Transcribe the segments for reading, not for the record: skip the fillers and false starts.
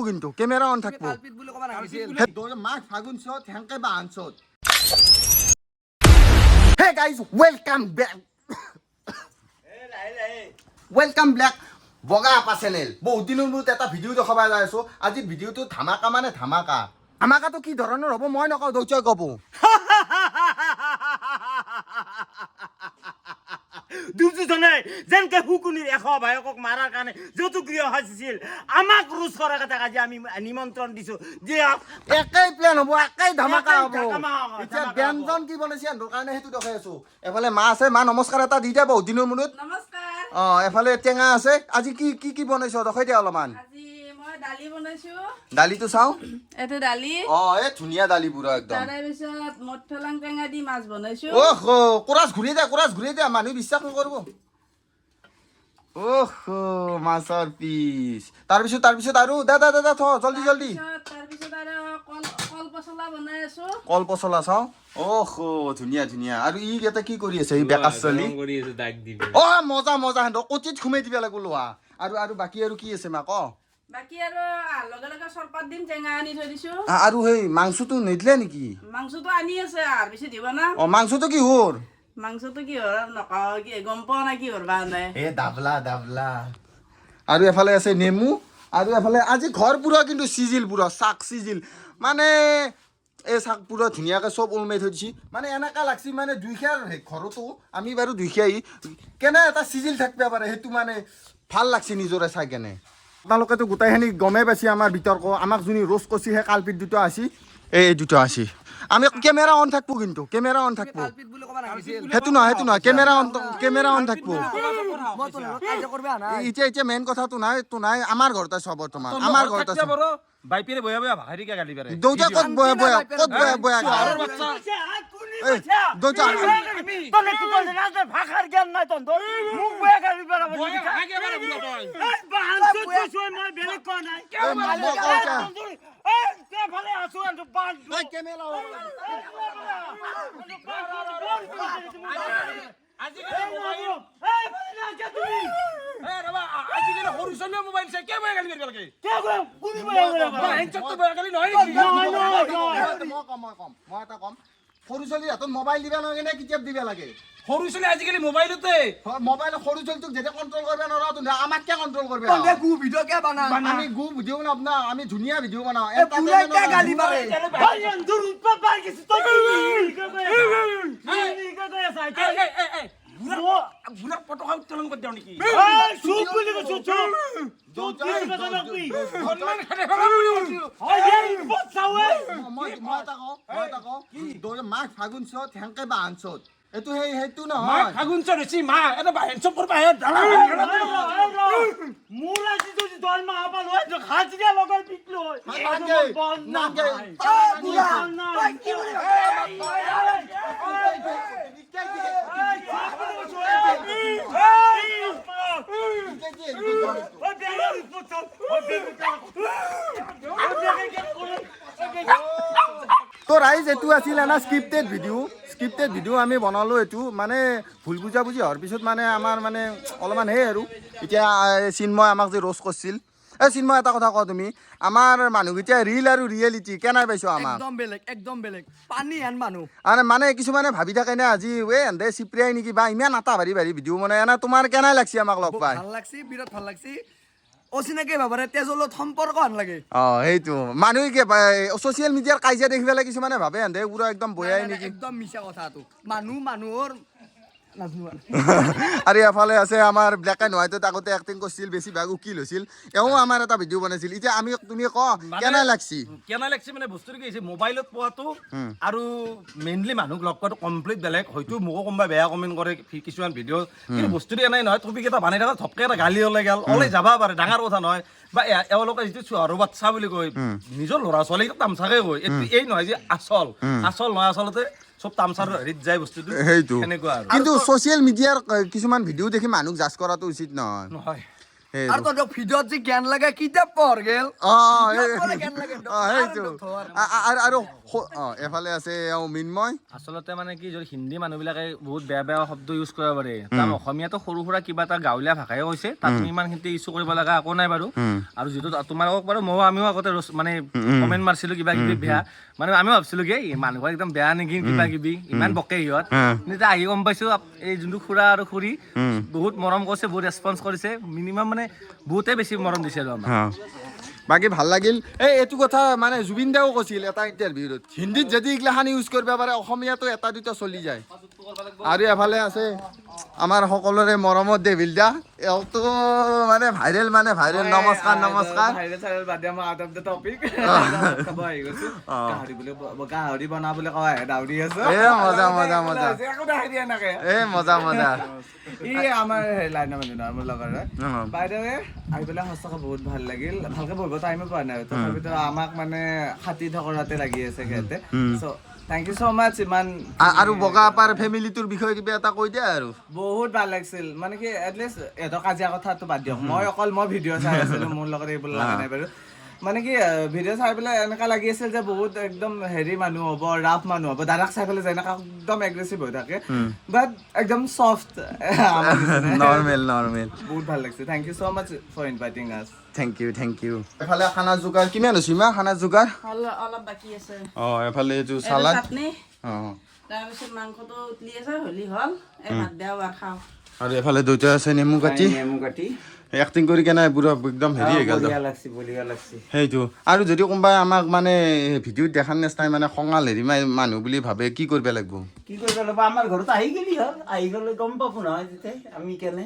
কিন্তু camera on থাকব। Culprit বুলি ক'ব নালাগিছিল। মাঘ ফাগুন চত হেংকে বা আনচত। Hey guys, welcome back, welcome back বগা আপা চেনেল। বহুত দিনৰ মূৰত এটা ভিডিঅ' দেখাব যাই আছো। আজি ভিডিঅ'টো ধামাকা, মানে ধামাকা। ধামাকাটো কি ধৰণৰ হ'ব মই নকওঁ, দৌচাই ক'ব। দুৰ্যোধনে যেনকে শুকুনিৰ 100 ভায়কক মাৰাৰ কাৰণে যৌতুক গৃহ সাজিছিল, আমাক ৰোজ কৰাৰ কথা আজি আমি নিমন্ত্ৰণ দিছো যে একেই প্লেন হ'ব, একেই ধামাকা একেই হ'ব। ধামাকা এতিয়া হ'ব। ব্যঞ্জন কি বনাইছে সিহঁতৰ কাৰণে সেইটো দেখাই আছো। এফালে মা আছে, মা নমস্কাৰ এটা দি দিয়া বহুত দিনৰ মূৰত। নমস্কাৰ। অ, এফালে টেঙা আছে। আজি কি কি কি বনাইছ দেখাই দিয়া অলপমান। আজি মই দালি বনাইছো। দালিটো চাওঁ। এইটো দালি। অ, এই ধুনীয়া দালি পুৰা একদম। তাৰে পিছত মঠফলাং টেঙা দি মাছ বনাইছো। অহ, কোৰাছ ঘূৰি দিয়া, কোৰাছ ঘূৰি দিয়া, মানুহ বিশ্বাস নকৰিব। অহ, মাছৰ পিচ। তাৰপিছত আৰু দা দা দা থ, জলদি জলদি। তাৰপিছত আৰু কল পচলা বনাই আছো। কল পচলা চাওঁ। অহ, ধুনীয়া ধুনীয়া। আৰু ই ইয়াতে কি কৰি আছে? ই বেকাৰ ছোৱালী। কৰি আছো, দাগ দিবি। অ, মজা মজা, সিহঁতক কটিত সোমাই দিব লাগিব লোৱা। আৰু বাকী আৰু কি আছে মা ক? বাকী আৰু লগে লগে চৰপাত দিম, টেঙা আনি থৈ দিছো। আৰু সেই মাংসটো নিদিলে নেকি? মাংসটো আনি আছে, আৰু বেছি দিব না। অ, মাংসটো কি হ'ল? মাংসটো কি হ'ল নকওঁ, কি গম পোৱা নাই কি হ'ল বা নাই। এ দাবলা দাবলা। আৰু এফালে আছে নেমু। আৰু এফালে আজি ঘৰ পুৰা কিন্তু চিজিল, পুৰা চাক চিজিল। মানে এই চাক পুৰা ধুনীয়াকৈ চব ওলমাই থৈ দিছি। মানে এনেকা লাগছি, মানে দুইখীয়াৰ ঘৰতো আমি বাৰু দুইখীয়াই কেনে এটা চিজিল থাকিব পাৰে, সেইটো মানে ভাল লাগছি নিজৰে চাই কেনে। আপোনালোকেতো গোটেইখিনি গমেই পাইছে আমাৰ বিতৰ্ক। আমাক যোনে ৰোজ কৰিছে সেই কালপিত দুটা আছি, এই দুটা আছি। আমি কেমেৰা অন থাকবো, কিন্তু কেমেৰা অন থাকবো। কালপিত বুলি ক'ব নালাগিছিল। সেইটো নহয়, কেমেৰা অন থাকবো। মই তোৰ লগত কাজিয়া কৰিব অহা নাই। এতিয়া মেইন কথাটো নাই তো নাই, আমাৰ ঘৰতে চব বৰ্তমান আমাৰ ঘৰতে আছে। বাইপেৰে বয়া বয়া ভাষা দি গালি পাৰে। দেউতা ক'ত বয়া বয়া, ক'ত বয়া বয়া? কোনে এই, কৈছা? দেউতা। তলে তলে ভাষাৰ জ্ঞান নাই তহঁতৰ, মোক বেয়া গালি পেলাব। এই, বাহান চোত কৈছো, মই বেলেগ কোৱা নাই। এই, মই কওঁ এতিয়া। এই, এইফালে আছো, এন্তু বান্ধ। এই, কেমেৰা অন। আজিকালি সৰু ছোৱালীয়ে মোবাইল চাই, কিয় বয়া গালি পাৰিব লাগে? বেয়া গালি নহয়। মই কম, মই এটা কম, সৰু ছোৱালীৰ হাতত মোবাইল দিবা নালাগে নে কিতাপ দিবা লাগে? সৰু ছোৱালী আজিকালি মোবাইলতে। মোবাইল সৰু ছোৱালীটোক যেতিয়া কণ্ট্ৰল কৰিব নোৱাৰা, তুমি আমাক কিয় কণ্ট্ৰল কৰিবা? তহঁতে গু ভিডিঅ' কিয় বানা? আমি গু ভিডিঅ' বনাম না, আমি ধুনীয়া ভিডিঅ' বনাওঁ। এই বুঢ়াই কিয় গালি পাৰে? বুঢ়াৰ পটকা উত্তোলন কৰি দিওঁ নেকি? মই এটা কওঁ, মাঘ ফাগুন চত হেংকে বা আনচত, এইটো সেই সেইটো মাঘ নহয়। ফাগুন চত হৈছে, মা এটা বাহেন চব কৰবা হে দালা। মোৰ আজি যদি দৰমহা পালো হয়, হাজিৰা লগাই বিকলো হয়। নাংগে, তই কি বুলি ভাবিছ? তো ৰাইজ, এইটো আছিল এটা স্ক্ৰিপ্টেড ভিডিঅ'। স্ক্ৰিপ্টেড ভিডিঅ' আমি বনালোঁ। এইটো মানে ভুল বুজাবুজি হোৱাৰ পিছত মানে আমাৰ মানে অলপমান সেই আৰু এতিয়া এই চিন্ময় আমাক যে ৰ'জ কৰিছিল। এই চিন্ময়, এটা কথা কওঁ, তুমি আমাৰ মানুহকেইটা ৰিল আৰু ৰিয়েলিটি কেনে পাইছ আমাক? একদম বেলেগ, একদম বেলেগ, পানী হেন মানুহ। আৰু মানে কিছুমানে ভাবি থাকে নে আজি এই এন্দে চিপ্ৰিয়াই নেকি বা ইমান আটা ভাৰি ভাৰি ভিডিঅ' বনাই এনে। তোমাৰ কেনে লাগছি আমাক লগ পাই? ভাল লাগছি, বিৰাট ভাল লাগছি। অচিনাকি ভাবাৰে তেজৰ লগত সম্পৰ্ক হেন লাগে। অ, সেইটো মানুহে কি ছ'চিয়েল মিডিয়াৰ কাজিয়া দেখি পেলাই কিছুমানে ভাবে এন্দে পুৰা একদম বয়াই নাই, নাই, নেকি। একদম মিছা কথাটো, মানুহ মানুহৰ নাজনো আৰু। আৰু এফালে আছে আমাৰ ব্লেক এণ্ড হোৱাইটত আগতে এক্টিং কৰিছিল, বেছিভাগ উকিল হৈছিল, এওঁ আমাৰ এটা ভিডিঅ' বনাইছিল। এতিয়া আমি তুমি ক, কেনে লাগছি? কেনে লাগছে মানে বস্তুটো কি হৈছে, মোবাইলত পোৱাটো আৰু মেইনলি মানুহক লগ পোৱাটো কমপ্লিট বেলেগ। হয়তো মোকো কোনোবাই বেয়া কমেণ্ট কৰে কিছুমান ভিডিঅ', কিন্তু বস্তুটো এনেই নহয়। টপিক এটা বনাই থকা ধপকে এটা গালি ওলাই গ'ল, ওলাই যাবা পাৰে, ডাঙৰ কথা নহয়। বা এওঁলোকে যিটো চোৱাৰো বাচ্ছা বুলি কয়, নিজৰ ল'ৰা ছোৱালীক তামচাকে কয়। এইটো এই নহয় যে আচল আচল নহয়, আচলতে চব তামচাৰ হেৰিত যায় বস্তুটো। সেইটো সেনেকুৱা আৰু। কিন্তু ছ'চিয়েল মিডিয়াৰ কিছুমান ভিডিঅ' দেখি মানুহক জাজ কৰাটো উচিত নহয়। নহয়। আৰু তহঁতক ভিডিঅ'ত যি জ্ঞান লাগে কিতাপ পঢ় গেল। ভিডিঅ'ত পঢ়ে জ্ঞান লাগে। সেইটো আৰু এফালে আছে এওঁ মিন্ময়। আচলতে মানে কি, যদি হিন্দী মানুহবিলাকে বহুত বেয়া বেয়া শব্দ ইউজ কৰিব পাৰে, তাৰ অসমীয়াটো সৰু সুৰা কিবা এটা গাঁৱলীয়া ভাষাই কৈছে, তাত ইমানখিনি ইছ্যু কৰিব লগা একো নাই বাৰু। আৰু যিটো তোমালোকক বাৰু ময়ো আমিও আগতে মানে কমেণ্ট মাৰিছিলো কিবা কিবি বেয়া, মানে আমিও ভাবছিলো কি এই মানুহৰ একদম বেয়া নেকি, কিবা কিবি ইমান বকে সিহঁত। কিন্তু এতিয়া আহি গম পাইছো এই যোনটো খুৰা আৰু খুৰী বহুত মৰম কৰিছে, বহুত ৰেচপঞ্চ কৰিছে, মিনিমাম মানে বহুতে বেছি মৰম দিছে আৰু আমাক। বাকী ভাল লাগিল। এই এইটো কথা মানে জুবিন দাও কৈছিল এটা ইণ্টাৰভিউত, হিন্দীত যদি এইগিলাখান ইউজ কৰিব পাৰে, অসমীয়াটো এটা দুটা চলি যায়। আৰু এফালে আছে আমাৰ সকলোৰে মৰমত দেভিল দা, এওঁতো মানে ভাইৰেল, মানে ভাইৰেল। নমস্কাৰ, নমস্কাৰ। ভাইৰেল চাইৰেল বাদ দিয়া, মই আউট অফ the topic খাব আহি গৈছো। গাহৰি বুলি, গাহৰি বনাবলৈ কয় দাউৰি আছো। এ মজা, মজা, মজা। একো দেখাই দিয়া এনেকে। এ মজা, মজা। ই আমাৰ হেৰি লাইনৰ মানুহ নহয়, মোৰ লগৰে। বাইদেৱে আহি পেলাই সঁচাকে বহুত ভাল লাগিল। ভালকে বহিব টাইমে পোৱা নাই, তথাপিতো আমাক মানে খাতি থকৰাতে লাগি আছে সিহঁতে। So thank you so much ইমান। আৰু বগা আপাৰ ফেমিলিটোৰ বিষয়ে কিবা এটা কৈ দিয়া আৰু। বহুত ভাল লাগিছিল, মানে কি এটলিষ্ট এহঁতৰ কাজিয়া কথাটো বাদ দিয়ক, মই অকল মই ভিডিঅ' চাই আছিলো, মোৰ লগত এইবোৰ লগা নাই বাৰু। মানে কি, ভিডিঅ' চাই পেলাই এনেকা লাগি আছিল যে বহুত একদম হেৰি মানুহ হ'ব, ৰাফ মানুহ হ'ব, দাদাক চাই পেলাই যেনেকা একদম এগ্ৰেছিভ হৈ থাকে, বাট একদম চফ্ট। Normal, normal. বহুত ভাল লাগিছে। Thank you so much for inviting us. Thank you, thank you. এফালে খানা যোগাৰ কিমান হৈছে মা, খানা যোগাৰ? অলপ বাকী আছে। এফালে এইটো এইটো চালাড। চাটনি। তাৰপিছত মাংসটো উতলি আছে, হলি হ'ল, এই ভাত দেও আৰু খাওঁ। আৰু এফালে দুটা আছে নেমু কাটি। নেমু কাটি। এক্টিং কৰি কেনে পুৰা একদম হেৰি হৈ গ'ল। বঢ়িয়া লাগছি, বঢ়িয়া লাগছি। সেইটো আৰু যদি কোনোবাই আমাক মানে ভিডিঅ'ত দেখাৰ নিচিনাই মানে খঙাল হেৰি মানুহ বুলি ভাবে, কি কৰিব লাগিব? কি কৰিব লাগিব, আমাৰ ঘৰত আহি গেলি হ'ল, আহি গ'লে গম পাব নহয় তেতিয়া আমি কেনে।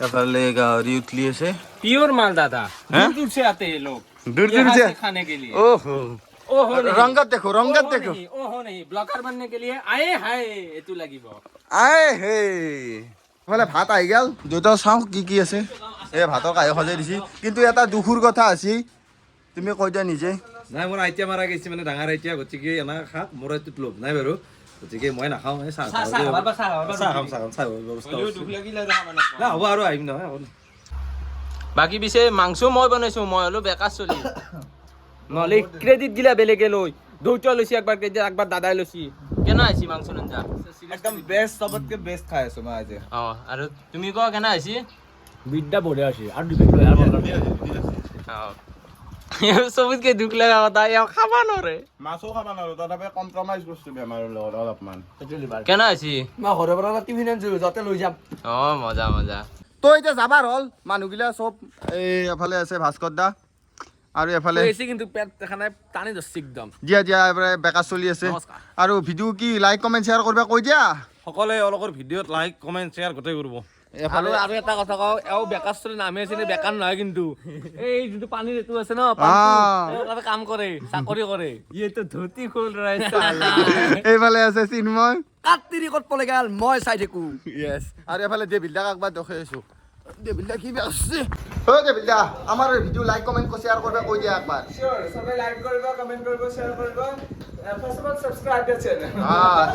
এফালে গাহৰি উতলি আছে। পিওর মাল দাদা, दूर दूर से आते हैं लोग दूर दूर यहाँ से? से खाने के लिए। ओहो। ओहो नहीं। रंगत देखो, रंगत ओहो देखो। नहीं, ओहो नहीं, ब्लॉगर बनने के लिए आए हाय এইটো লাগিব। আই হে, এফালে ভাত আহি গ'ল। দেউতা, চাওঁ কি কি আছে। এই ভাতৰ কাঁহী সজাই দিছি, কিন্তু এটা দুখৰ কথা আছে, তুমি কৈ দিয়া নিজে। নাই, মোৰ আইতিয়া মাৰা গৈছে, মানে ডাঙৰ আইতিয়া, গতিকে এনে খাক, মোৰ এইটোত লোভ নাই বাৰু, গতিকে মই নাখাওঁ। এই চাহ চাহ খাবা বা চাহ খাবা। চাহ খাম, চাহ খাম, চাহ ব্যৱস্থা হ'লেও কৰিছোঁ। দুখ লাগিলে আৰু খাব নাপাওঁ। নাই, হ'ব আৰু আহিম নহয় আকৌ। বাকী পিছে মাংস মই বনাইছো, মই হ'লো বেকাৰ চলি, নহ'লে ক্ৰেডিট গিলা বেলেগে লৈ দেউতা লৈছি একবাৰ ক্ৰেডিট, একবাৰ দাদাই লৈছি। কেনে আহিছি মাংস আঞ্জা? একদম বেষ্ট, চবতকে বেষ্ট খাই আছো মই আজি। আৰু তুমি কোৱা, কেনে আহিছি? বিদ্যা বঢ়িয়া আছে আৰু। চবতকে দুখ লগা কথা, এওঁ খাব নোৱাৰে। মাছো খাব নোৱাৰো, তথাপি কম্প্ৰমাইজ কৰিছোঁ বেমাৰৰ লগত অলপমান। কেনে আহিছি? মই ঘৰৰ পৰা এটা টিফিন আনিছো, যাতে লৈ যাম। মজা, মজা। তো এতিয়া যাবাৰ হ'ল মানুহগিলা চব। এই এফালে আছে ভাস্কৰ দা আৰু এফালে বেছি কিন্তু পেট দেখা নাই, টানি ধৰছি একদম। দিয়া, দিয়া, এবাৰে বেকাৰ চলি আছে। নমস্কাৰ। আৰু ভিডিঅ' কি লাইক কমেণ্ট শ্বেয়াৰ কৰিব কৈ দিয়া। সকলোৱে এওঁলোকৰ ভিডিঅ'ত লাইক কমেণ্ট শ্বেয়াৰ গোটেই কৰিব। আৰু আৰু এটা কথা কওঁ, এওঁ বেকাৰ চলি নামে আছে, বেকাৰ নহয় কিন্তু। এই যোনটো পানীৰ এইটো আছে ন, পানীটো, এওঁ তাতে কাম কৰে, চাকৰি কৰে। ইয়েতো ধুতি খুল ৰয়। এইফালে আছে চিন্ময়। কাত্তিৰি ক'ত পলে গেল, মই চাই থাকো। য়েছ, আৰু এফালে দেভিল দাক একবাৰ দেখি আছো। দেভিল দা কি আছে? অ দেভিল দা, আমাৰ ভিডিঅ' লাইক কমেণ্ট শ্বেয়াৰ কৰিব কৈ দিয়া একবাৰ। চিয়'ৰ, চবে লাইক কৰিব, কমেণ্ট কৰিব, শ্বেয়াৰ কৰিব, first of all subscribe the channel.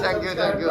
Thank you, thank you.